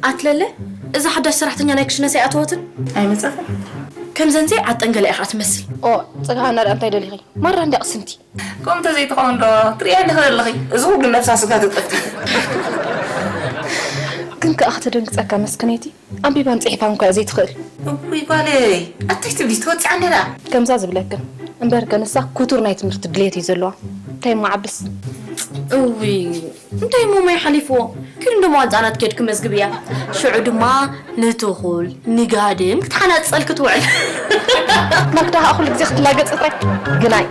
ኣትለለ፣ እዛ ሓዳሽ ሰራሕተኛ ናይ ክሽነስ ኣይኣተወትን? ኣይመጻትን። ከምዘን ዘይዓጠን ገለ ኢኻ ትመስል። ኦ፣ ጽግሃና ደኣ እንታይ ደሊኺ? ማራ እንድያ ቅስንቲ። ከምኡ እንተዘይትኸውን ዶ ትርእያ ኣለኺ ዘለኺ? እዚ ኩሉ ነብሳ ስጋ ተጠፍጢ። ግን ከኣ ከተደንግጸካ መስክነይቲ፣ ኣንቢባን ጽሒፋን እኳ እያ ዘይትኽእል። እውይ ጓለይ፣ ኣታይ ትብሊ ትወጽዓኒ ደኣ። ከምዛ ዝብለክን እምበር ከንሳ ክቱር ናይ ትምህርቲ ድልየት እዩ ዘለዋ። እንታይ እሞ ዓብስ። እውይ፣ እንታይ እሞ ማይ ሓሊፍዎ? ኪዱ እንዶ መዋል ህጻናት ኬድኪ መዝግብያ። ሽዑ ድማ ንትኹል ንጋድም ክትሓናጽጸልኪ ትውዕል። ማክዳ ከኣ ኩሉ ግዜ ክትላገጽ ጥራይ ግናይ።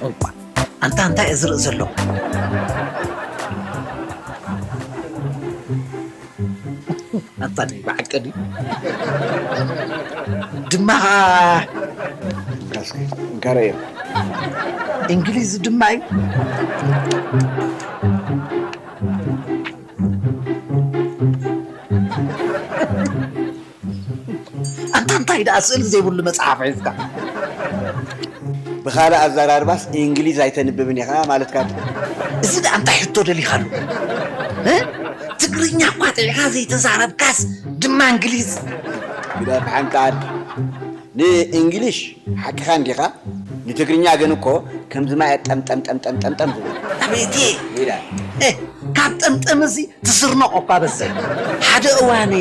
እዋ፣ ኣንታ እንታይ እየ ዝርኢ ዘለኹ? ኣንታ ድዩ ብሓቂ ድዩ? ድማ ኸዓ እንካረዮ። እንግሊዝ ድማ እዩ። ኣንታ እንታይ ደኣ ስእሊ ዘይብሉ መጽሓፍ ሒዝካ? ብኻልእ ኣዘራርባስ እንግሊዝ ኣይተንብብን ኢኻ ማለትካ ድዩ? እዚ ደኣ እንታይ ሕቶ ደሊኻሉ? እ? ትግርኛ እኳ ጥዒኻ ዘይተዛረብካስ ድማ እንግሊዝ? ግደፍ ሓንጣል። ንእንግሊሽ ሓቅኻ እንዲኻ? ንትግርኛ ግን እኮ ከምዚ ማይ ጠም ጠም ጠም ጠም ጠም ጠም ዝብል። ኣቤቴ! ኢላ። እ፣ ካብ ጠምጠም እዚ ትስርነቆ እኳ በዝሕ። ሓደ እዋን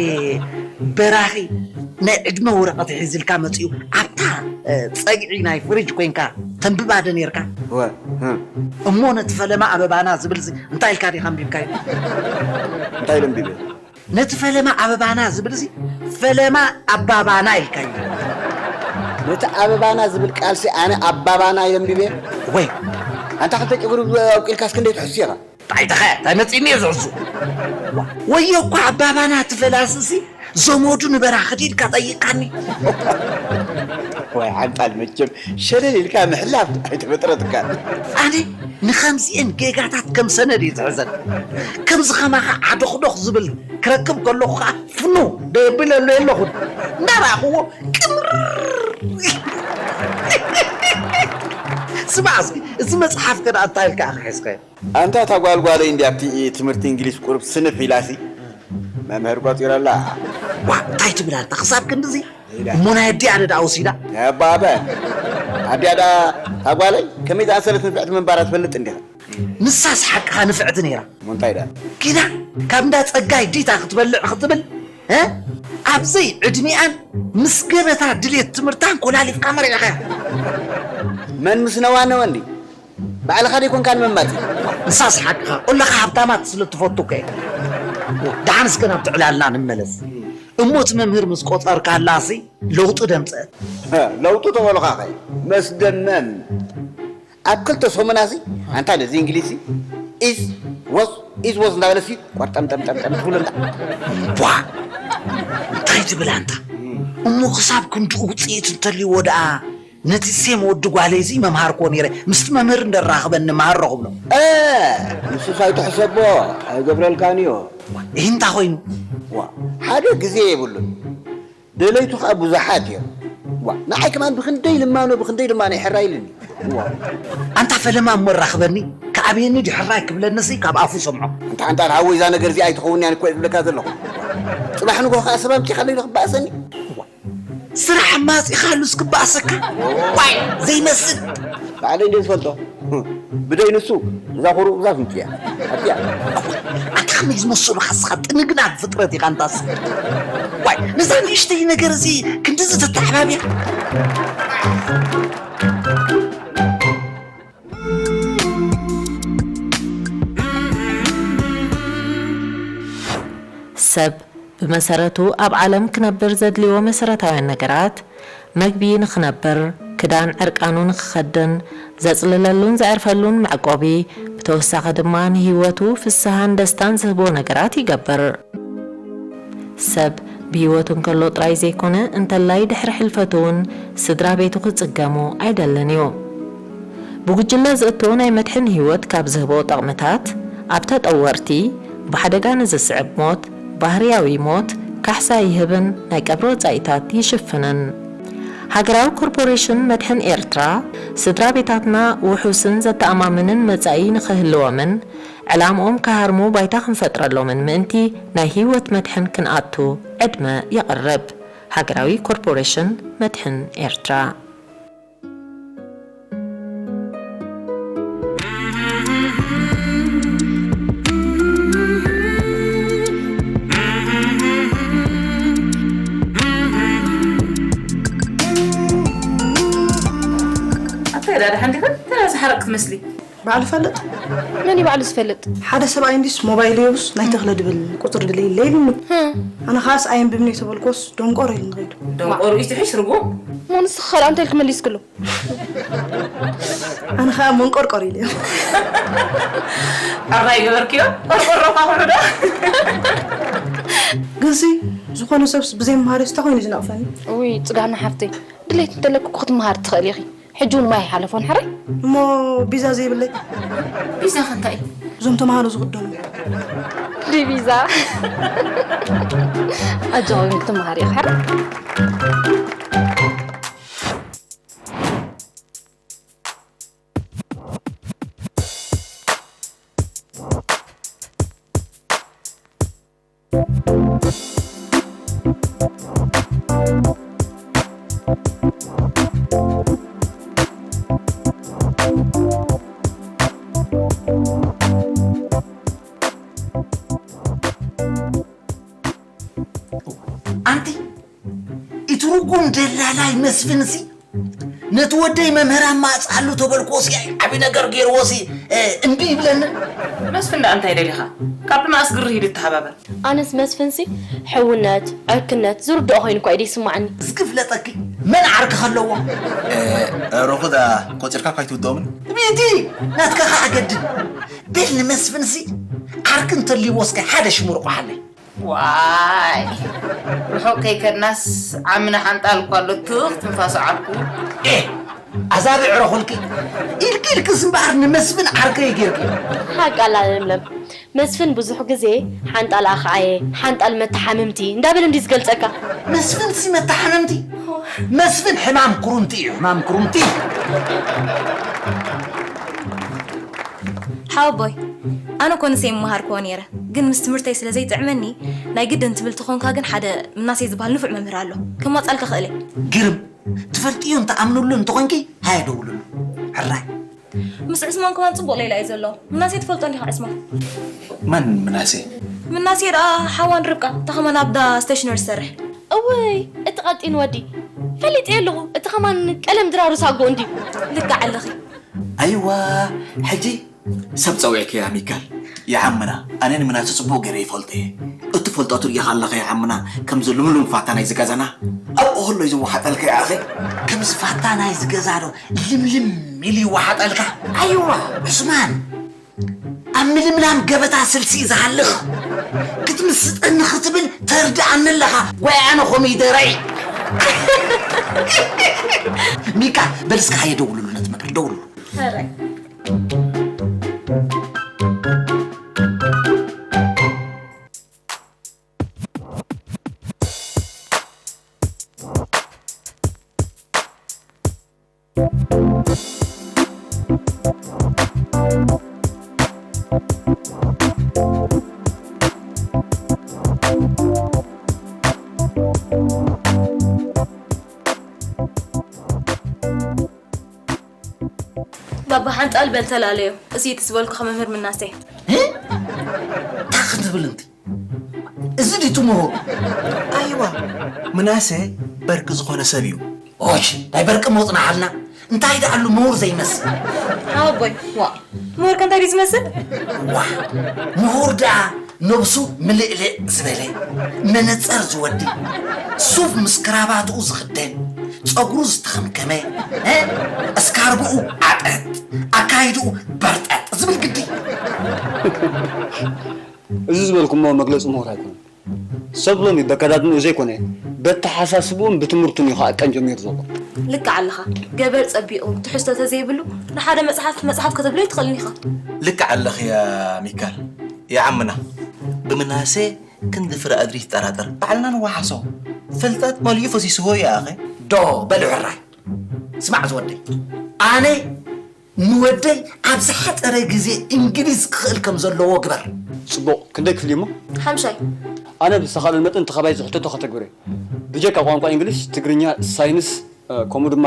በራኺ ናይ ዕድመ ወረቐት ሒዝልካ መጺኡ ኣብታ፣ እ፣ ጸግዒ ናይ ፍሪጅ ኮይንካ ተንብባ ዶ ኔርካ? እወ፣ እ። እሞ ነቲ ፈለማ ኣበባና ዝብል እዚ እንታይ ኢልካ ዲኻ ኣንቢብካዮ? እንታይ ኢለ ኣንቢበ? ነቲ ፈለማ ኣበባና ዝብል እዚ ፈለማ ኣባባና ኢልካዮ። ነቲ ኣበባና ዝብል ቃልሲ ኣነ ኣባባና ኢለ ኣንቢበ? ወይ። ኣንታ ክልተ ጭጉሪ ኣብቂልካስ ክንደይ ትሕሱ ኢኻ? ጣይታኸ፣ እንታይ መጺእኒ እየ ዝሕሱ? ዋ፣ ወዮ እኳ ኣባባና እቲ ፈላሲ እዚ ዘመዱ ንበራኺ ድዩ ኢልካ ጠይቕካኒ። ወይ ሓንጣል፣ መቸም ሸለል ኢልካ ምሕላፍ ኣይተፈጥረትካን። ኣነ ንኸምዚኤን ጌጋታት ከም ሰነድ እየ ዝሕዘን። ከምዚ ከማኻ ዓዶኽዶኽ ዝብል ክረክብ ከለኹ ኸዓ ፍኑ ዶ የብለሉ የለኹን። እንዳረኣኽዎ ቅምር። ስማዕ እስኪ፣ እዚ መጽሓፍ ከ ደኣ እንታይ ኢልካ ኢኻ ሒዝካዮ? ኣንታ እታ ጓል ጓለይ እንድያ ኣብቲ ትምህርቲ እንግሊዝ ቁሩብ ስንፍ ኢላሲ መምህር ቆጺረላ። ዋ፣ እንታይ ትብል ኣንታ ክሳብ ክንድዚ? ኢላ። እሞ ናይ ኣዲኣ ዶ ደኣ ወሲዳ? ኣባበ፣ ኣዲኣ ደኣ እታ ጓለይ ከመይ ዝኣመሰለት ንፍዕቲ ምንባራ ትፈልጥ እንዲኻ? ንሳስ ሓቅኻ ንፍዕቲ ነይራ። እሞ እንታይ ደኣ? ኪዳ ካብ እንዳ ጸጋይ ዲታ ክትበልዕ ክትብል፣ እ? ኣብ ዘይዕድሚኣን ምስ ገበታ ድሌት ትምህርታን ኮላሊፍካ መሪዕኻያ። መን ምስ ነዋ ነወ እንዲ? ባዕልኻ ደይኮንካ ንመማጽኢ። ንሳስ ሓቅኻ፣ ቆለኻ ሃብታማት ስለ ትፈቱ እኮ እየ። ደሓን እስከ ናብቲ ዕላልና ንመለስ። እሞ እቲ መምህር ምስ ቆጸርካላሲ ለውጢ ደምጸት። ለውጡ ተበልኻኸ መስደመም ኣብ ክልተ ሰሙናሲ ኣንታ ነዚ እንግሊዝሲ ኢዝ ወዝ ኢዝ ወዝ እንዳበለሲ ቆርጠምጠምጠምጠም ትብሉ እንዳ ቧ እንታይ ትብል ኣንታ? እሞ ክሳብ ክንድኡ ውፅኢት እንተልይዎ ደኣ ነቲ ሴም ወዲ ጓለይ እዚ መምሃርክዎ ነይረ ምስቲ መምህር እንደራኽበኒ መሃሮ ክብሎ። ንሱስ ኣይትሕሰቦ ኣይገብረልካንዮ። እንታይ ኮይኑ? ዋ ሓደ ግዜ የብሉን ደለይቱ ከዓ ብዙሓት እዮም። ዋ ንዓይ ከማን ብክንደይ ልማኖ ብክንደይ ድማ ናይ ሕራ ኢልኒ። ዋ ኣንታ ፈለማ እሞ ራኽበኒ ከኣብየኒ ድሕራይ ክብለንሲ ካብ ኣፉ ሰምዖ። ኣንታ ኣንታ ንሃወይ እዛ ነገር እዚኣ ኣይትኸውን እያ እኮ ዝብለካ ዘለኹ። ፅባሕ ንጎ ከዓ ሰብ ኣምፂኻለይ ዶ ክበኣሰኒ? ስራሕ ኣማፂኻሉ እስክበኣሰካ ዋይ ዘይመስል። ባዕለይ እንደ ዝፈልጦ ብደይ ንሱ እዛ ኩሩ እዛ ፍንጭያ ኣትያ ኣታ ከመይ ዝመስሉ ካስኻ ጥንግናግ ፍጥረት ኢኻ እንታስ ዋይ ነዛ ንእሽተይ ነገር እዚ ክንድዚ ተተሓባቢያ ሰብ ብመሰረቱ ኣብ ዓለም ክነብር ዘድልይዎ መሰረታውያን ነገራት፣ መግቢ ንኽነብር፣ ክዳን ዕርቃኑ ንኽኸድን፣ ዘጽልለሉን ዘዕርፈሉን መዕቆቢ፣ ብተወሳኺ ድማ ንህይወቱ ፍስሃን ደስታን ዝህቦ ነገራት ይገብር። ሰብ ብህይወቱ እንከሎ ጥራይ ዘይኮነ እንተላይ ድሕሪ ሕልፈቱ እውን ስድራ ቤቱ ክጽገሙ ኣይደልን እዩ። ብጉጅለ ዝእቶ ናይ መድሕን ህይወት ካብ ዝህቦ ጠቕምታት ኣብ ተጠወርቲ ብሓደጋ ንዝስዕብ ሞት፣ ባህርያዊ ሞት፣ ካሕሳ ይህብን ናይ ቀብሪ ወጻኢታት ይሽፍንን። ሃገራዊ ኮርፖሬሽን መድሕን ኤርትራ ስድራ ቤታትና ውሑስን ዘተኣማምንን መጻኢ ንኽህልዎምን ዕላምኦም ክሃርሙ ባይታ ክንፈጥረሎምን ምእንቲ ናይ ህይወት መድሕን ክንኣቱ ዕድመ የቕርብ። ሃገራዊ ኮርፖሬሽን መድሕን ኤርትራ። ኣታይ ዳ ደሓን ዲኺ? ተላ ዝሓረቕ ክትመስሊ። ባዕሉ ፈልጥ። መን እዩ ባዕሉ ዝፈልጥ? ሓደ ሰብኣይ እንዲስ ሞባይል የብስ ናይ ተኽለ ድብል ቁፅሪ ድለይለይ ኢሉኒ። ኣነ ኸዓስ ኣየንብብን እየ ተበልኮስ ደንቆሮ ኢሉኒ ኸይዱ። ደንቆሮ እዩ ትሕሽ ርጉም። እሞ ንስኺ ኸ ደኣ እንታይ ኢልኪ መሊስክሉ? ኣነ ኸዓ መንቆርቆር ኢለ። ሕራይ ገበርክዮ? ቆርቆሮ ፋኹሉ ዶ? ግንሲ ዝኾነ ሰብስ ብዘይ መሃሪስ እንታይ ኮይኑ ዝነቕፈኒ? ውይ ጽጋና ሓፍተይ፣ ድሌት እንተለኪ እኮ ክትመሃሪ ትኽእሊ ኢኺ። ሕጂ እውን ማይ ኣይሓለፎን ሕራይ። እሞ ቢዛ ዘይብለይ? ቢዛ ከ እንታይ እዩ? እዞም ተምሃሮ ዝኽደኑ። ዲቪዛ። ኣጆኺ ክትመሃሪ ኢኺ ሕራይ። ኣንቲ እቲ ርጉም ደላላይ መስፍንሲ ነቲ ወደይ መምህር ኣማጽኣሉ ተበልክዎሲ ዓቢ ነገር ገይርዎሲ እምቢ ይብለንን። መስፍን ደኣ እንታይ ደሊኻ? ካብ ድማእስ ግርህ ኢሉ ይተሓባበር። ኣነስ መስፍንሲ ሕውነት፣ ዕርክነት ዝርድኦ ኮይኑ እኳ እዩ ደይስማዓኒ። እስኪ ፍለጠኪ መን ዓርኪ ከለዎ? ሮኹ ደኣ ቆጺርካ እኳ ኣይትውድኦምን። ቤቲ ናትካ ከዓ ገድል። ቤል ንመስፍንሲ ዓርኪ እንተልይዎ እስከ ሓደ ሽሙር ቋሓለይ። ዋይ ርሑቕ ከይከድናስ ዓምና ሓንጣል እኳ ኣሎ ትኽ ትንፋሱ ዓርኩ። ኤ ኣዛብዕ ረኹልኪ ኢልኪ ኢልክስ እምበኣር ንመስፍን ዓርከይ ጌርኪ። ሓቂ ኣላ ለምለም። መስፍን ብዙሕ ግዜ ሓንጣል ኣኽዓየ፣ ሓንጣል መተሓምምቲ እንዳበለ እንድዩ ዝገልጸካ። መስፍንሲ መተሓምምቲ? መስፍን ሕማም ኩሩምቲ እዩ፣ ሕማም ኩሩምቲ። ሓወቦይ ኣነ ኮንሰ ይመሃርክዎ ነይረ ግን ምስ ትምህርተይ ስለ ዘይጥዕመኒ ናይ ግድን ትብል ተኾንካ ግን ሓደ ምናሴ ዝበሃል ንፉዕ መምህር ኣሎ ከማጻልካ ክእለ ግርም ትፈልጥዮ እንተኣምንሉ እንተኾንኪ ሃየ ደውልሉ ሕራይ ምስ ዕስማን ከማን ጽቡቕ ሌላ እዩ ዘሎ ምናሴ ትፈልጦ እንዲኻ ዕስማን መን ምናሴ ምናሴ ደኣ ሓዋን ርብቃ እታ ከማን ኣብዳ ስቴሽነሪ ዝሰርሕ እውይ እቲ ቀጢን ወዲ ፈሊጠዮ ኣለኹ እቲ ከማን ቀለም ድራሩ ሳጎ እንድዩ ልክዕ ኣለኺ ኣይዋ ሕጂ ሰብ ጸዊዕክያ ሚካል ይዓምና ኣነ ንምናቱ ጽቡቕ ገይረ ይፈልጦ እየ እቲ ፈልጠቱ ርኢኻ ኣለኻ ይዓምና፣ ከምዚ ልምሉም ፋታ ናይ ዝገዛና ኣብኡ ከሎ እዩ ዝወሓጠልካ ይኣኸ። ከምዚ ፋታ ናይ ዝገዛ ዶ ልምልም ኢሉ ይወሓጠልካ? ኣይዋ ዑስማን፣ ኣብ ምልምላም ገበታ ስልሲ ዝሃልኽ ክትምስጠኒ ክትብል ተርድኣኒ ኣለኻ ወይ ኣነ ኮሚደረይ? ሚካ፣ በልስካ ሃየ ደውልሉ ነቲ መምህር ደውልሉ። ባባ ሓንጣል በል ተላለዮ። እዚ እቲ ዝበልኩኻ መምህር ምናሴ። እንታይ ክትብል እንቲ? እዚ ድዩ እቲ ምሁር? ኣይዋ፣ ምናሴ በርቂ ዝኾነ ሰብ እዩ። ኦሽ፣ ናይ በርቂ ምውፅና ሓልና እንታይ ደኣሉ ምሁር ዘይመስል? ሓወቦይ፣ ዋእ፣ ምሁር ከ እንታይ ድዩ ዝመስል? ዋ፣ ምሁር ደኣ ነብሱ ምልእልእ ዝበለ፣ መነፀር ዝወዲ፣ ሱፍ ምስ ክራባትኡ ዝኽደን፣ ፀጉሩ ዝተኸምከመ፣ እ፣ እስካርብኡ ዓጠጥ፣ ኣካይድኡ በርጠጥ ዝብል ግዲ። እዚ ዝበልኩሞ መግለፂ ምሁር ኣይኮነን። ሰብ ሎሚ በከዳድንኡ ዘይኮነ በተሓሳስብኡን ብትምህርቱን እዩ ክዕቀን ጀሚሩ ዘሎ። ልክዕ ኣለኻ። ገበር ጸቢቑ ትሕዝቶ ተዘይብሉ ንሓደ መጽሓፍ መጽሓፍ ከተብሎ ኣይትኽእልን ኢኻ። ልክዕ ኣለኽያ ሚካል ይዓምና። ብምናሴ ክንዲ ፍረ ኣድሪ ይጠራጠር ባዕልና ንወሓሶ። ፍልጠት መሊኡ ፈሲስዎ ይኣኸ። ዶ በል ሕራይ ስማዕ ዝወደይ ኣነ ንወደይ ኣብ ዝሓጸረ ግዜ እንግሊዝ ክኽእል ከም ዘለዎ ግበር። ጽቡቕ ክንደይ ክፍሊ እሞ? ሓምሻይ። ኣነ ብዝተኻእለ መጠን እቲ ካባይ ዝሕተቶ ከተግብር እየ። ብጀካ ቋንቋ እንግሊዝ፣ ትግርኛ፣ ሳይንስ፣ ከምኡ ድማ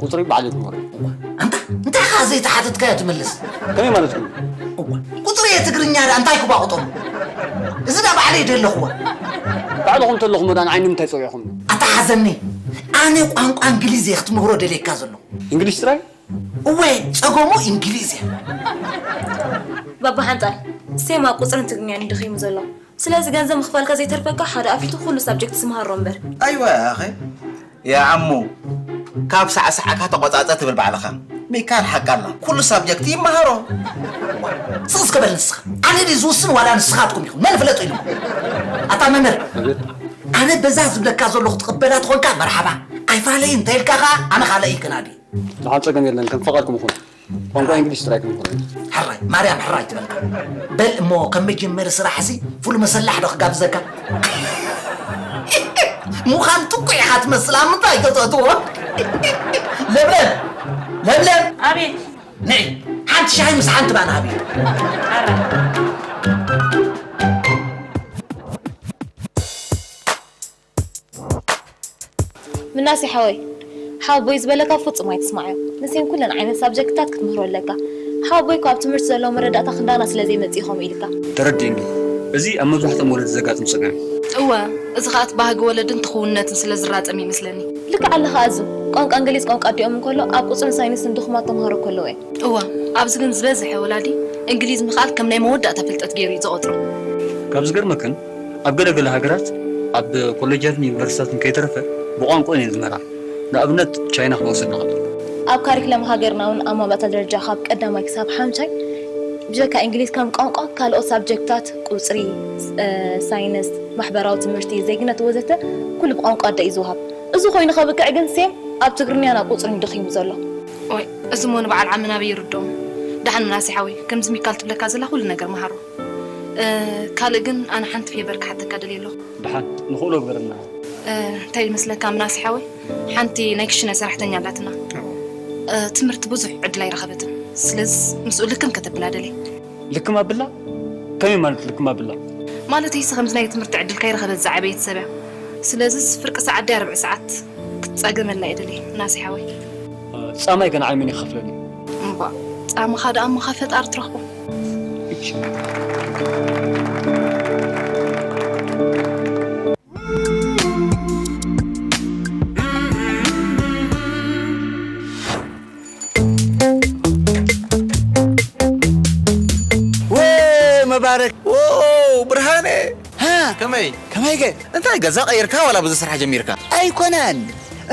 ቁጽሪ ባዕለይ ክምህሮ እየ። ኣንታ እንታይ ኢኻ ዘይተሓተትካዮ ትምልስ? ከመይ ማለትኩም? ቁጽሪ እየ ትግርኛ ደኣ እንታይ ክባቑጠሉ? እዚ ደኣ ባዕለይ ደለኹዋ። ባዕልኹም ተለኹም ደኣ ንዓይ ንምንታይ ጸዊዕኹምኒ? ኣታ ሓዘኒ ኣነ ቋንቋ እንግሊዝ እየ ክትምህሮ ደልየካ ዘለኹ። እንግሊዝ ጥራይ? እወ ጸገሙ እንግሊዝ እያ። ባባ ሓንጣል ሴም ኣብ ቁጽርን ትግርኛን እዩ ደኺሙ ዘሎ። ስለዚ ገንዘብ ምኽፋልካ ዘይተርፈካ ሓደ ኣፊቱ ኩሉ ሳብጀክትስ ምሃሮ እምበር። ኣይዋ ኣኸ ያ ዓሙ ካብ ሳዕሳዕካ ተቆጻጸ ትብል ባዕልኻ። ሚካል ሓቃ ኣላ ኩሉ ሳብጀክት ይመሃሮ። ስቕ እስከ በል ንስኻ ኣነ ድዩ ዝውስን ዋላ ንስኻትኩም ኢኹም መን ፍለጡ ኢልኩም? ኣታ መምህር ኣነ በዛ ዝብለካ ዘለኹ ትቕበላ ትኾንካ መርሓባ ኣይፋለይ እንተኢልካ ኸዓ ኣነ ካልእ ይከናዲ። ንሓን ጸገም የለን ከም ፈቓድኩም ይኹን። ቋንቋ እንግሊሽ ጥራይ ክንኮን። ሕራይ ማርያም ሕራይ ትበልካ። በል እሞ ከም መጀመሪ ስራሕ ሲ ፉል መሰላሕ ዶ ክጋብዘካ? ምዃን ጥቁ ኢኻ ትመስል ኣብ ምንታይ ገጠጥዎ? ለምለም ለምለም ኣቤት ነይ ሓንቲ ሻሂ ምስ ሓንቲ ባና ሃቢ። ምናሴ ሓወይ፣ ሓወቦይ ዝበለካ ፍጹም ኣይትስማዓዮ። ንሴም ኩለን ዓይነት ሳብጀክትታት ክትምህሮ ኣለካ። ሓወቦይ እኮ ኣብ ትምህርቲ ዘለዎ መረዳእታ ክንዳና ስለ ዘይመጽእ እዩ ከምኡ ኢልካ። ተረዲእኒ። እዚ ኣብ መብዛሕትኦም ወለዲ ዘጋጥም ጸገም እዩ። እወ፣ እዚ ከኣ እቲ ባህጊ ወለድን ትኽውንነትን ስለ ዝራጸም እዩ መስለኒ። ልክዕ ኣለኻ ኣዙ። ቋንቋ እንግሊዝ ቋንቋ ኣዲኦም እንከሎ ኣብ ቁጽርን ሳይንስን ድኹማት ተምሃሮ ከለዉ እዮም። እወ፣ ኣብዚ ግን ዝበዝሐ ወላዲ እንግሊዝ ምኽኣል ከም ናይ መወዳእታ ፍልጠት ገይሩ እዩ ዝቖጽሮ። ካብ ዝገርመክን ኣብ ገለ ገለ ሃገራት ኣብ ኮለጃትን ዩኒቨርሲታትን ከይተረፈ ብቋንቋ እየን ዝመራ። ንኣብነት ቻይና ክንወስድ ንኽእል። ኣብ ካሪክለም ሃገርና እውን ኣብ መባእታ ደረጃ ካብ ቀዳማይ ክሳብ ሓምሻይ ብጀካ እንግሊዝ ከም ቋንቋ ካልኦት ሳብጀክትታት ቁፅሪ፣ ሳይንስ፣ ማሕበራዊ ትምህርቲ፣ ዜግነት ወዘተ ኩሉ ብቋንቋ ኣደ እዩ ዝወሃብ። እዚ ኮይኑ ከብቅዕ ግን ሴም ኣብ ትግርኛን ኣብ ቁፅርን እዩ ደኺሙ ዘሎ። ኦይ እዚ እሞ ንበዓል ዓምና ኣበይ ይርድኦም። ደሓን ምናሴ ሓወይ ከምዚ ሚካል ትብለካ ዘላ ኩሉ ነገር መሃሮ። ካልእ ግን ኣነ ሓንቲ ፌቨር ክሓተካ ደልየ ኣለኹ። ደሓን ንኽእሎ ግበረልና። እንታይ ይመስለካ ምናሴ ሓወይ ሓንቲ ናይ ክሽነ ሰራሕተኛ ኣላትና። ትምህርቲ ብዙሕ ዕድል ኣይረኸበትን። ስለዚ ምስኡ ልክም ከተብላ ደልየ። ልክም ኣብላ? ከመይ ማለት ልክም ኣብላ? ማለተይሲ ከምዚ ናይ ትምህርቲ ዕድል ከይረኸበት ዝዓበየት ሰብ እያ። ስለዚስ ፍርቂ ሰዓት ድያ ርብዒ ሰዓት ክትጻገመላ እየ ደልየ ምናሴ ሓወይ። ጻማይ ገና ዓይመን ይኸፍለኒ። እምባ ጻምኻ ደኣ እሞ ካብ ፈጣሪ ትረኽቦ። መባረክ ብርሃነ ሃ? ከመይ? ከመይ ከ? እንታይ ገዛ ቀይርካ ዋላ ብዙ ስራሕ ጀሚርካ? ኣይኮነን።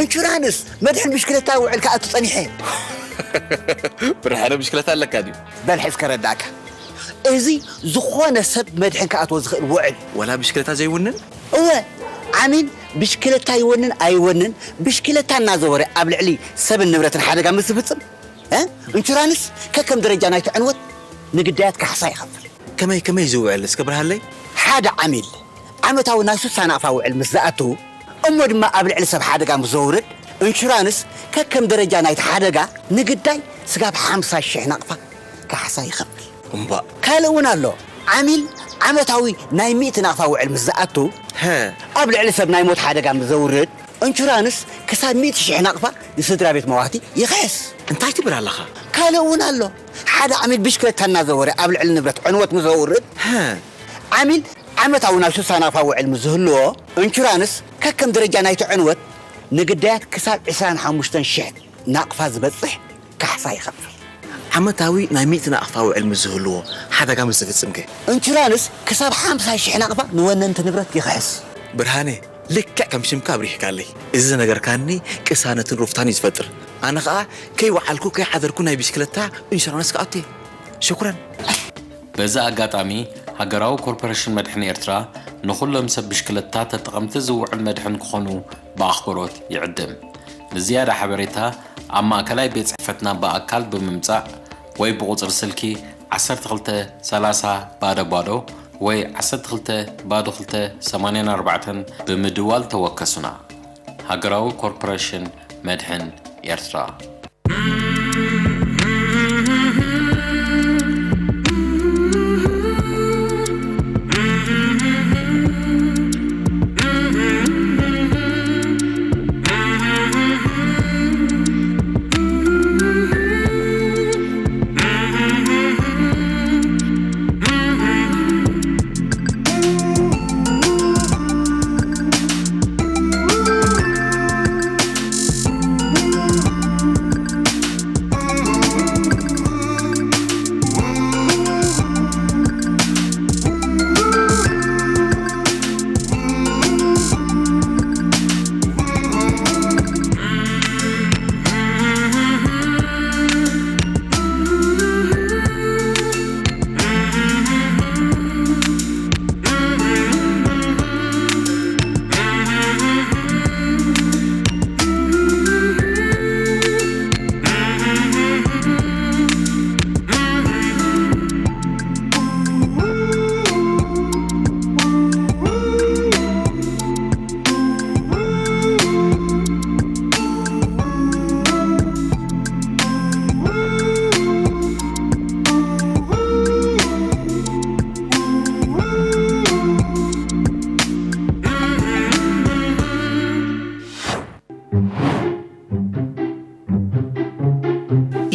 ኢንሹራንስ መድሕን ብሽክለታ ውዕል ክኣቱ ጸኒሐ። ብርሃነ ብሽክለታ ኣለካ ድዩ? በል ሕዝ ከረዳእካ። እዚ ዝኾነ ሰብ መድሕን ክኣትዎ ዝኽእል ውዕል። ዋላ ብሽክለታ ዘይውንን? እወ፣ ዓሚል ብሽክለታ ይወንን ኣይወንን፣ ብሽክለታ እናዘወረ ኣብ ልዕሊ ሰብን ንብረትን ሓደጋ ምስ ዝፍጽም፣ እ? ኢንሹራንስ ከከም ደረጃ ናይቲ ዕንወት ንግዳያት ካሕሳ ይኸፍል። ከመይ፣ ከመይ ዝውዕል እስከ ብርሃለይ? ሓደ ዓሚል ዓመታዊ ናይ ሱሳ ናቕፋ ውዕል ምስ ዝኣቱ፣ እሞ ድማ ኣብ ልዕሊ ሰብ ሓደጋ ምስ ዘውርድ፣ ኢንሹራንስ ከከም ደረጃ ናይቲ ሓደጋ ንግዳይ ስጋብ ሓምሳ ሽሕ ናቕፋ ካሕሳ ይኸፍል። እምባእ። ካልእ እውን ኣሎ። ዓሚል ዓመታዊ ናይ ሚእቲ ናቕፋ ውዕል ምስ ዝኣቱ፣ ሀ። ኣብ ልዕሊ ሰብ ናይ ሞት ሓደጋ ምስ ዘውርድ፣ ኢንሹራንስ ክሳብ ሚእቲ ሽሕ ናቕፋ ንስድራ ቤት መዋቲ ይኽሕስ። እንታይ ትብል ኣለኻ? ካልእ እውን ኣሎ። ሓደ ዓሚል ብሽክለታ እናዘወረ ኣብ ልዕሊ ንብረት ዕንወት ምስ ዘውርድ፣ ሀ። ዓሚል ዓመታዊ ናይ ሱሳ ናቕፋ ውዕል ምስ ዝህልዎ፣ ኢንሹራንስ ከከም ደረጃ ናይቲ ዕንወት ንግዳያት ክሳብ ዕስራን ሓሙሽተን ሽሕ ናቕፋ ዝበጽሕ ካሕሳ ይኸፍል። ዓመታዊ ናይ ሚእቲ ናቕፋ ውዕል ምስ ዝህልዎ፣ ሓደጋ ምስ ዝፍጽም ከ? ኢንሹራንስ ክሳብ ሓምሳ ሽሕ ናቕፋ ንወነንቲ ንብረት ይኽሕስ። ብርሃነ፣ ልክዕ ከም ሽምካ ኣብሪህካለይ። እዚ ዝነገርካኒ ቅሳነትን ሩፍታን እዩ ዝፈጥር። ኣነ ኸኣ ከይወዓልኩ ከይሓደርኩ ናይ ብሽክለታ ኢንሹራንስ ክኣቱ እየ። ሽኩረን። በዚ ኣጋጣሚ፣ ሃገራዊ ኮርፖሬሽን መድሕን ኤርትራ ንኹሎም ሰብ ብሽክለታ ተጠቐምቲ ዝውዕል መድሕን ክኾኑ ብኣኽብሮት ይዕድም። ንዝያዳ ሓበሬታ፣ ኣብ ማእከላይ ቤት ጽሕፈትና ብኣካል ብምምጻእ ወይ ብቑጽሪ ስልኪ ዓሰርተ ክልተ ሰላሳ ባዶ ባዶ ወይ ዓሰርተ ክልተ ባዶ ክልተ ሰማንያን ኣርባዕተን ብምድዋል ተወከሱና። ሃገራዊ ኮርፖሬሽን መድሕን ኤርትራ።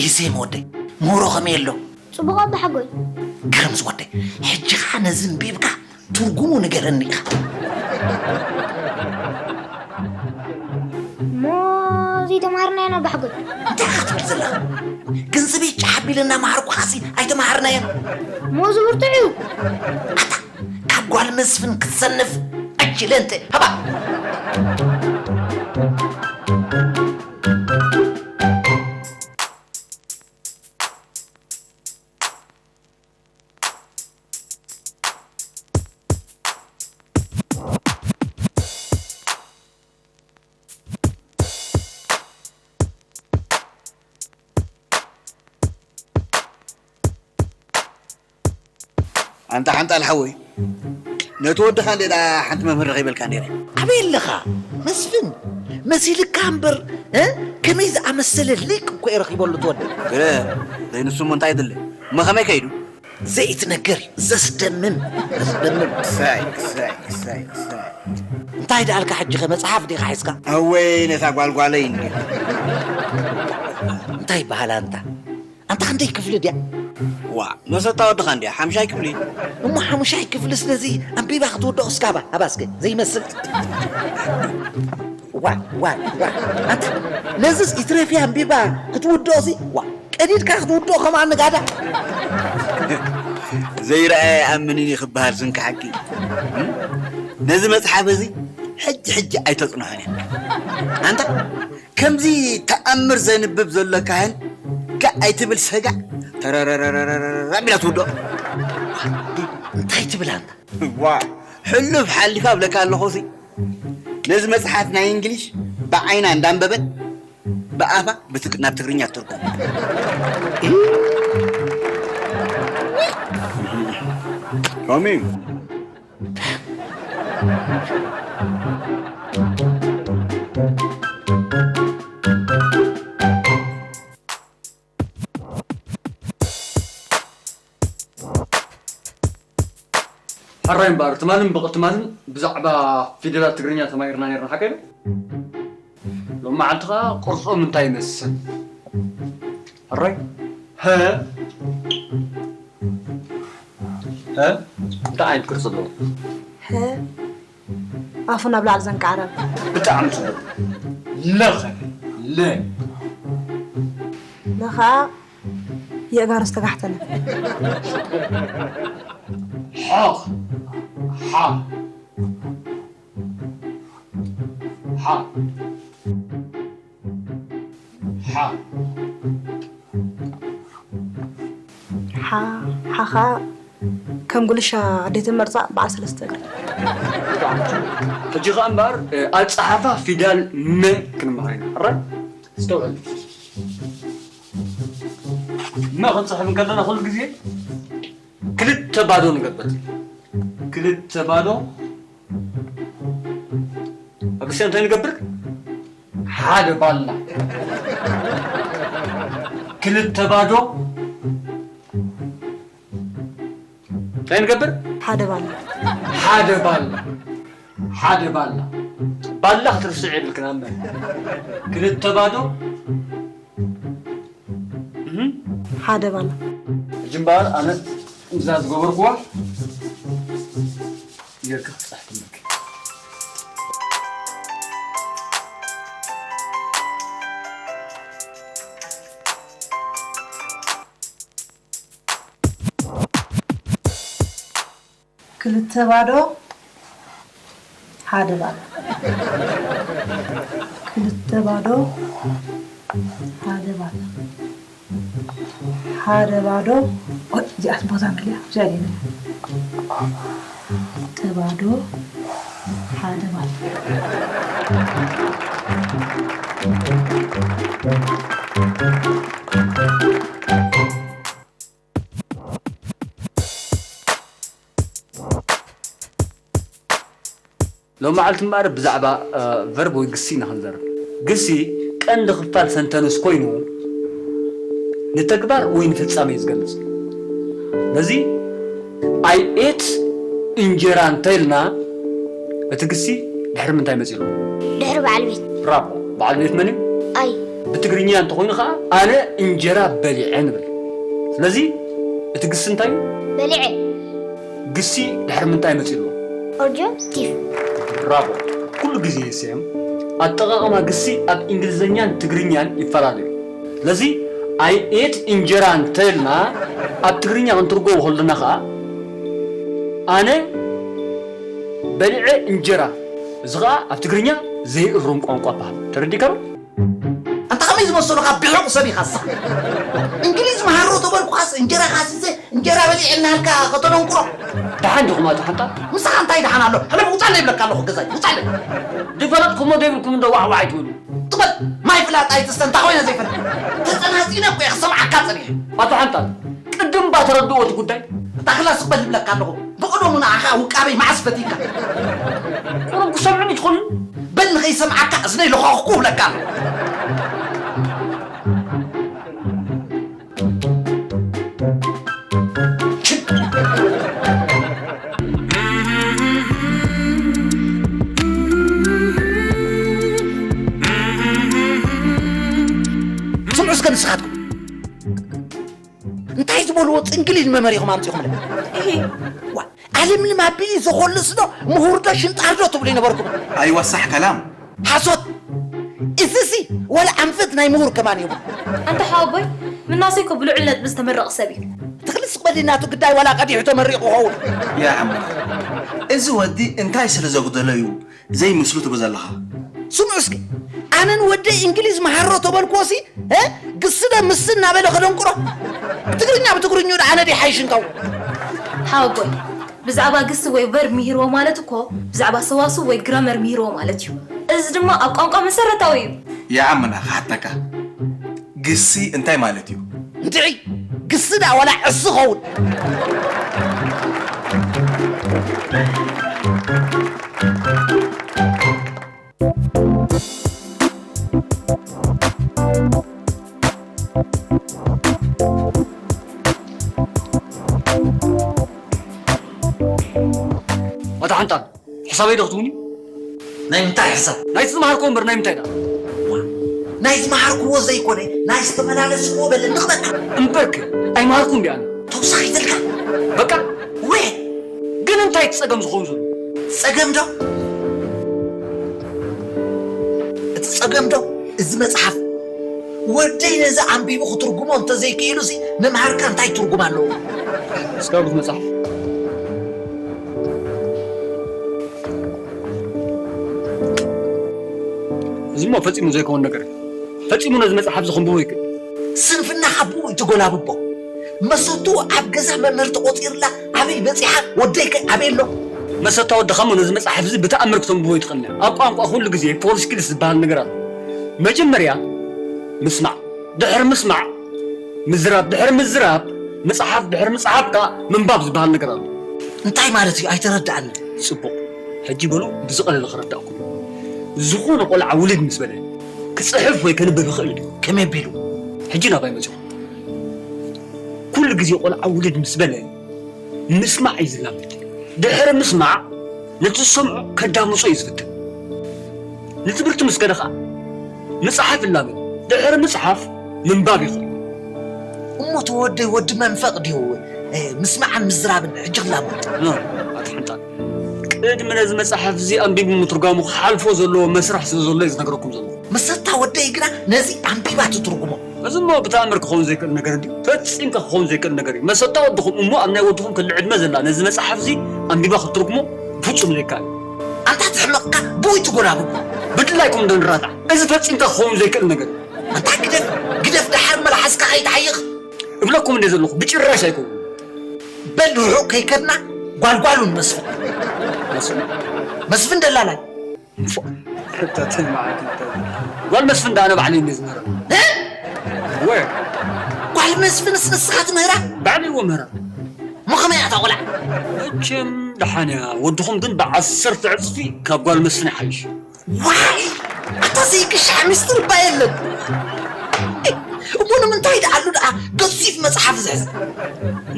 ኢሴም ወደይ፣ ምህሮ ከመይ ኣሎ? ጽቡቕ ኣባሓጎይ። ግርም ዝወደይ፣ ሕጂ ኸዓ ነዚ ኣንቢብካ ትርጉሙ ንገረኒ ኢኻ። እሞ ዘይተማሃርናዮን ኣባሓጎይ። እንታይ ኢኻ ትብል ዘለኻ? ገንዘበይ ጫሕ ኣቢለ እናመሃርኩኻሲ ኣይተማሃርናዮን። እሞ እዚ ብርቱዕ እዩ። ኣታ ካብ ጓል መስፍን ክትሰንፍ ዕጅለ እንተ ሃባ። ኣንታ ሓንጣል ሓወይ፣ ነቲ ወድኻ እንዴ ደኣ ሓንቲ መምህር ረኺበልካ ነይረ። ኣበይ ኣለኻ መስፍን? መሲልካ እምበር፣ እ? ከመይ ዝኣመሰለ ሊቅ እኮ እየ ረኺበሉ እቲ ወዲ። ግረ፣ ዘይንሱ እሞ እንታይ ይድለ? እሞ ከመይ ከይዱ? ዘይትነገር እዩ፣ ዘስደምም፣ ዘስደምም። ክሳይ፣ ክሳይ፣ ክሳይ፣ ክሳይ። እንታይ ደኣልካ ሕጂ ኸ መጽሓፍ ዲኻ ሒዝካ? ኣወይ ነታ ጓልጓለይ እንዲ። እንታይ ይበሃል ኣንታ? ኣንታ ክንደይ ክፍሊ ድያ? ዋ፣ መሰታ ወድኻ እንድያ፣ ሓምሻይ ክፍሊ። እሞ ሓሙሻይ ክፍሊ ስለዚ ኣንቢባ ክትውድኦ እስካባ፣ ሃባ እስከ፣ ዘይመስል። ዋ፣ ዋ፣ ዋ። ኣንታ፣ ነዝስ ኢትረፊ ኣንቢባ ክትውድኦ ሲ፣ ዋ፣ ቀዲድካ ክትውድኦ ከማን ንጋዳ። ዘይረኣየ ኣይኣምንን እዩ ክበሃል ዝንካሓኪ። ነዚ መጽሓፍ እዚ ሕጂ ሕጂ ኣይተጽንሖን እያ። ኣንታ ከምዚ ተኣምር ዘንብብ ዘሎ ካህን ጋእ ኣይትብል ሰጋእ ተረረረረረረ ኣቢላ ትውድኦ። እንታይ ትብል ኣንታ? ዋ ሕሉፍ ሓሊፋ እብለካ ኣለኹ ሲ ነዚ መጽሓፍ ናይ እንግሊሽ ብዓይና እንዳንበበት ብኣፋ ብትግ- ናብ ትግርኛ ትርጉም። ቶሚ ሕራይ እምበኣር ትማልን ብቕ ትማልን ብዛዕባ ፊደላት ትግርኛ ተማሂርና ነርና ሓቀይ ዶ? ሎም መዓልቲ ኸዓ ቅርጾም እንታይ ይመስል? ሕራይ? ሀ? ሀ? እንታይ ዓይነት ቅርጺ ኣለዎ? ሀ? ኣፉ ናብ ላዕሊ ዘንቃዕረር። ብጣዕሚ ጽቡቕ። ለኸ ለ ለኻ የእጋሩ ዝተጋሕተነ። ሓኽ ሓ ሓ ሓ ሓ ሓኻ ከም ጉልሻ ኣዴተ መርፃ በዓል ሰለስተ እግሪ። ሕጂ ኸኣ እምበኣር ኣፀሓፋ ፊዳል መ ክንመሃር ኢና። ሕራይ? ኣስተውዕል። መ ክንፅሕፍ እንከለና ኩሉ ግዜ ክልተ ባዶ ንገብር። ክልተ ባዶ ኣብ ርእሲኣ እንታይ ንገብር? ሓደ ባላ። ክልተ ባዶ እንታይ ንገብር? ሓደ ባላ። ሓደ ባላ። ሓደ ባላ። ባላ ክትርስዕ የብልክን ኣመን። ክልተ ባዶ ሓደ ባና። ሕጂ እምበኣር ኣነ እዛ ዝገበርኩዋ ጌርካ ክትፅሕፍለኪ። ክልተ ባዶ ሓደ ባዶ። ክልተ ባዶ ሓደ ባዶ። ሓደ ባዶ። ኦይ፣ እዚኣስ ቦታ እንግሊያ፣ እዚኣ ድያ? ክልተ ባዶ ሓደ ባዶ። ሎም መዓልቲ እምበኣር ብዛዕባ ቨርብ ወይ ግሲ ኢና ክንዘርብ። ግሲ ቀንዲ ክፋል ሰንተንስ ኮይኑ ንተግባር ወይ ንፍጻመ እዩ ዝገልጽ። ነዚ I ate እንጀራ እንተኢልና እቲ ግሲ ድሕሪ ምንታይ መጺኡ ኣሎ? ድሕሪ በዓል ቤት። ብራቮ። በዓል ቤት መን እዩ? ኣይ። ብትግርኛ እንተኾይኑ ኸዓ ኣነ እንጀራ በሊዐ ንብል። ስለዚ እቲ ግሲ እንታይ እዩ? በሊዐ። ግሲ ድሕሪ ምንታይ መጺኡ ኣሎ? ኦርጆ ስቲፍ። ብራቮ። ኩሉ ግዜ ይስየም። ኣጠቓቕማ ግሲ ኣብ እንግሊዝኛን ትግርኛን ይፈላለ እዩ። ስለዚ I ate እንጀራ እንተልና ኣብ ትግርኛ ክንትርጎ ከለና ኸዓ ኣነ በሊዐ እንጀራ። እዚ ኸዓ ኣብ ትግርኛ ዘይእሩም ቋንቋ በሃል። ተረዲእካ ዶ? ኣንታ ከመይ ዝመሰሉኻ ብሑቕ ሰብ ኢኻሳ። እንግሊዝ መሃሮ ተበልኩኻስ እንጀራ ካሲሰ እንጀራ በሊዐ እናሃልካ ከተደንቁሮ። ደሓን ዲኹም ኣቶ ሓንጣል? ምሳኻ እንታይ ደሓን ኣሎ? ሕለፍ ውፃለይ ይብለካ ኣለኹ ገዛይ ውፃለይ። ዝፈለጥኩሞ ዘይብልኩም እንዶ ዋዕ ዋዕ ኣይትበሉ። ትበል ማይ ፍላጥ ኣይትስተ እንታይ ኮይነ ዘይፈልጥ። ተፀናፂነ እኮ እየ ክሰምዓካ ፀኒሐ። ኣቶ ሓንጣል ቅድም እባ ተረድእዎ እቲ ጉዳይ። እታ ክላ ስቕ በል ይብለካ ኣለኹ። ብቕደሙ ንዓኻ ውቃበይ መዓስ ፈቲካ? ቁሩብ ክሰምዑኒ ትኾኑ? በል ንኸይሰምዓካ እዝነይ ለዃኹኩ እብለካ ኣለኹ። ስምዑ እስከ ንስኻትኩም። እንታይ ዝበልዎ ጽንግሊል መመር ኢኹም ኣምጺኹምለ? እሂ። ዋ፣ ኣለምለም ኣቢሊ ዘኾልስ ዶ ምሁር ዶ ሽንጣር ዶ ትብሉ ይነበርኩም? ኣይዋ ሳሕ ከላም። ሓሶት! እዝሲ ወላ ኣንፈት ናይ ምሁር ከማን እዩ። ኣንታ ሓወቦይ ምናሰይ እኮ ብልዑል ነጥቢ ዝተመረቐ ሰብ እዩ። እታ ክልስ በል ናቱ ግዳይ ዋላ ቀዲሑ ተመሪቑ ኸውን። ያ ዓምና፣ እዚ ወዲ እንታይ ስለ ዘጉደሎ እዩ ዘይምስሉ ትብል ዘለኻ? ስምዑ እስኪ፣ ኣነ ንወደይ እንግሊዝ መሃሮ ተበልክዎሲ፣ እ? ግስደ ምስ እናበለ ከደንቁሮ። ትግርኛ ብትግርኝኡ ደኣ ኣነ ድየ ሓይሽ እንካው? ሓወቦይ፣ ብዛዕባ ግሲ ወይ ቨርብ ምሂርዎ ማለት እኮ ብዛዕባ ሰዋስው ወይ ግራመር ምሂርዎ ማለት እዩ። እዚ ድማ ኣብ ቋንቋ መሰረታዊ እዩ። ያ ዓምና፣ ክሓተካ፣ ግሲ እንታይ ማለት እዩ? እንድዒ፣ ግሲ ደኣ ዋላ ዕሲ ኸውን። ኣታ ሓንጣል፣ ሕሳበይ ዶ ክትብሉኒ? ናይ ምንታይ ሕሳብ? ናይ ዝተምሃርክዎ እምበር ናይ ምንታይ ደኣ? ናይ ዝመሃርክዎ ዘይኮነ፣ ናይ ዝተመላለስክዎ በለ ንቕበካ። እምበርክ፣ ኣይመሃርኩን ድኣ ኣነ። ተውሳኺ ተልካ። በቃ። ወ ግን እንታይ እቲ ጸገም ዝኸውን ዘሎ? ጸገም ዶ? እቲ ጸገም ዶ? እዚ መጽሓፍ ወደይ ነዚ ኣንቢቡ ክትርጉሞ እንተዘይክኢሉሲ ምምሃርካ እንታይ ትርጉም ኣለዎ? እስካብ መጽሓፍ። እዚ እሞ ፈጺሙ ዘይከውን ነገር እዩ። ፈጺሙ ነዚ መጽሓፍ እዚ ከንብቦ ይክእል። ስንፍናኻ ብኡ እዩ ትጎላብቦ። መሰቱ ኣብ ገዛ መምህር ተቖጺርላ ኣበይ በጺሓ ወደይ ከ ኣበይ ኣሎ? መሰታ ወድኻ እሞ ነዚ መጽሓፍ እዚ ብተኣምር ክተንብቦ ይትኽእል። ኣብ ቋንቋ ኩሉ ግዜ ፎር ስኪልስ ዝበሃል ነገር ኣሎ። መጀመርያ ምስማዕ፣ ድሕሪ ምስማዕ ምዝራብ፣ ድሕሪ ምዝራብ ምጽሓፍ፣ ድሕሪ ምጽሓፍ ከኣ ምንባብ ዝበሃል ነገር ኣሎ። እንታይ ማለት እዩ? ኣይተረድኣንን። ጽቡቕ። ሕጂ በሉ ብዝቐለለ ክረዳእኩም። ዝኾነ ቆልዓ ውልድ ምስ በለ ክጽሕፍ ወይ ከንብብ ይኽእል ድዩ? ከመይ ኣቢሉ? ሕጂ ናባይ መጺኹም። ኩሉ ግዜ ቆልዓ ውልድ ምስ በለ ምስማዕ እዩ ዝላመድ። ድሕሪ ምስማዕ ነቲ ዝሰምዖ ከዳምጾ እዩ ዝፍትን። ንትምህርቲ ምስ ከደ ኸኣ ምጽሓፍ ይላመድ። ድሕሪ ምጽሓፍ ምንባብ ይኽእል። እሞ እቲ ወደይ ወዲ መንፈቕ ድዩ? እ፣ ምስማዕን ምዝራብን ሕጂ ክላመድ። ኖ፣ ኣቲ ሓንጣል። ቅድሚ ነዚ መጽሓፍ እዚ ኣንቢቡ ምትርጓሙ ክሓልፎ ዘለዎ መስርሕ ስለ ዘሎ እዩ ዝነግረኩም ዘለኹ። መሰታ ወደይ ግና ነዚ ኣንቢባ ትትርጉሞ። እዚ እሞ ብተኣምር ክኸውን ዘይክእል ነገር እንድዩ። ፈጺምካ ክኸውን ዘይክእል ነገር እዩ። መሰታ ወድኹም እሞ ኣብ ናይ ወድኹም ክሊ ዕድመ ዘላ ነዚ መጽሓፍ እዚ ኣንቢባ ክትትርጉሞ ፍጹም ዘይከኣል እዩ። ኣንታ ትሕመቕካ ብኡይ ትጎላብቦ። ብድላይኩም ዶ ንራታዕ? እዚ ፈጺምካ ክኸውን ዘይክእል ነገር እዩ። ኣንታ ግደፍ፣ ግደፍ ደሓር መልሓስካ ከይትሓይኽ። እብለኩም እንደ ዘለኹ ብጭራሽ ኣይከውን። በል ርሑቕ ከይከድና ጓልጓሉን መስፍን። መስፍን? መስፍን ደላላይ። ፎ፣ ተተማዕት። ጓል መስፍን ደኣ ኣነ ባዕለይ እንደ ዝምህራ። እ? ወ። ጓል መስፍንስ ንስኻ ትምህራ? ባዕለይ እዎ ምህራ። እሞ ከመይ እያ እታ ቆልዓ? መቸም ደሓን እያ። ወድኹም ግን ብዓሰርተ ዕጽፊ ካብ ጓል መስፍን ይሓይሽ። ዋይ! ኣታ ዘይቅሻዕ ሚስጥር እባ የለን። እሞ ንምንታይ ደኣሉ ደኣ ገዚፍ መጽሓፍ ዝሕዝ?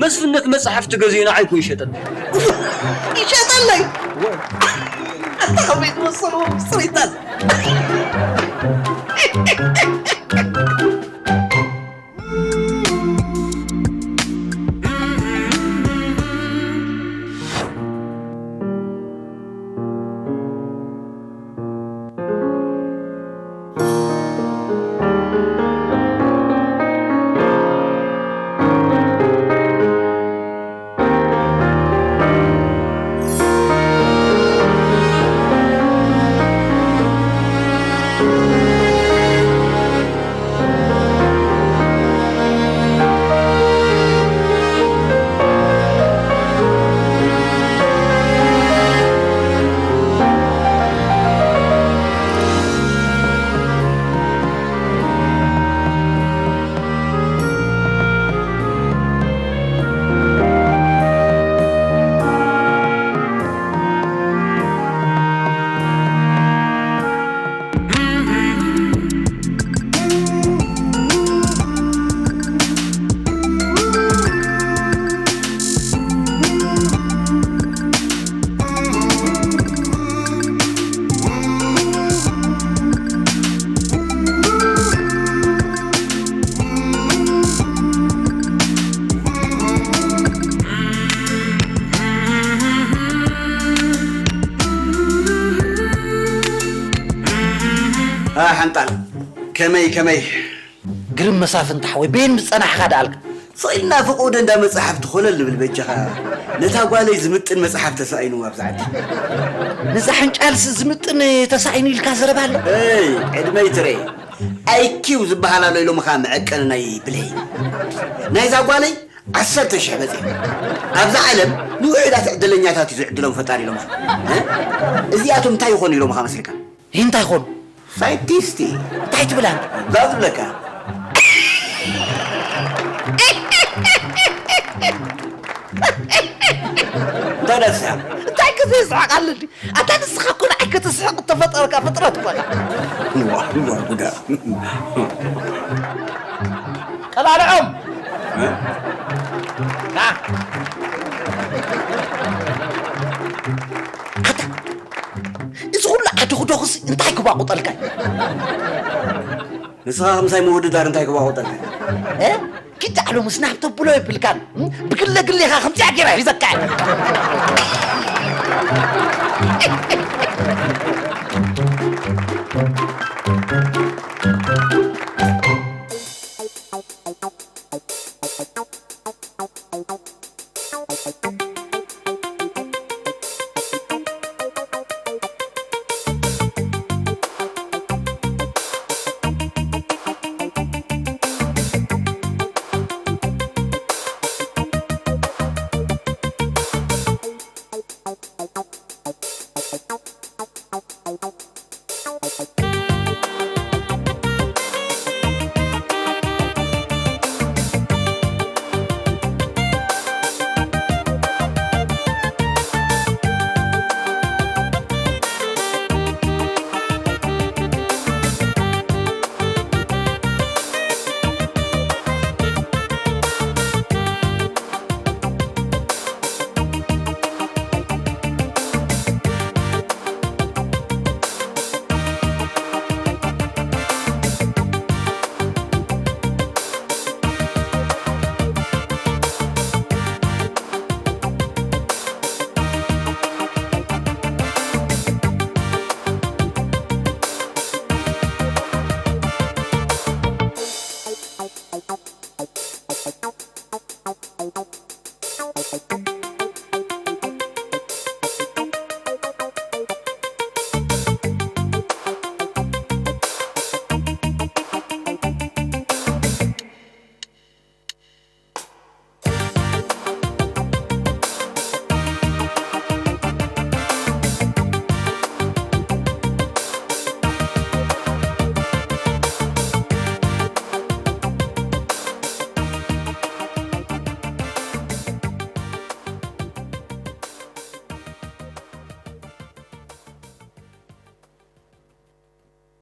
መስፍን ነቲ መጽሓፍ ተገዚኡ ንዓይ እኮ ይሸጠኒ። ይሸጠለይ? ኣታ ከመይ ትመሰልዎ ሚስጥር ይታዝ? ኣ፣ ሓንጣል፣ ከመይ፣ ከመይ? ግርም መሳፍንቲ ሓወይ፣ በየን ምስ ጸናሕካ ደኣልካ? ስቕ ኢልና ፍቑድ እንዳ መጻሕፍቲ ኮለል ንብል በጃኻ። ነታ ጓለይ ዝምጥን መጽሓፍ ተሳኢንዋ ኣብዛ ዓዲ። ነዛ ሕንጫልሲ ዝምጥን ተሳኢኑ ኢልካ ዘረባ ኣሎ? እይ፣ ዕድመይ ትረኤ። ኣይኪው ዝበሃል ኣሎ ኢሎምኻ መዐቀኒ ናይ ብለይ። ናይዛ ጓለይ ዓሰርተ ሽሕ በጺሑ። ኣብዛ ዓለም ንውሑዳት ዕድለኛታት እዩ ዝዕድሎም ፈጣሪ ኢሎምኻ። እ? እዚኣቶም እንታይ ይኾኑ ኢሎምኻ መስልካ? እንታይ ይኾኑ? ሳይንቲስት። እንታይ ትብል ኣንተ? እዛ ዝብለካ። እንታይ ደኣ ትስሕቕ? እንታይ ግዜ ይስሕቕ ኣለኒ? ኣታ ንስኻ እኮ ንዓይ ክትስሕቕ እተፈጠርካ ፍጥረት እኮ ኢኻ። ዋ፣ ዋ፣ ጉዳ። ቀላልዖም። እ? ና። ኣታ፣ እዚ ኩሉ ዓዲ ክደኹሲ እንታይ ክባቑጠልካ እዩ? ንስኻ ከምሳይ ምውድዳር እንታይ ክባቑጠልካ? እ? ኪድ ዳዕሎ ምስ ናብ ተብሎ የብልካን። እ? ብግለ ግሌኻ ከምዚኣ ገይራ ሒዘካ እያ።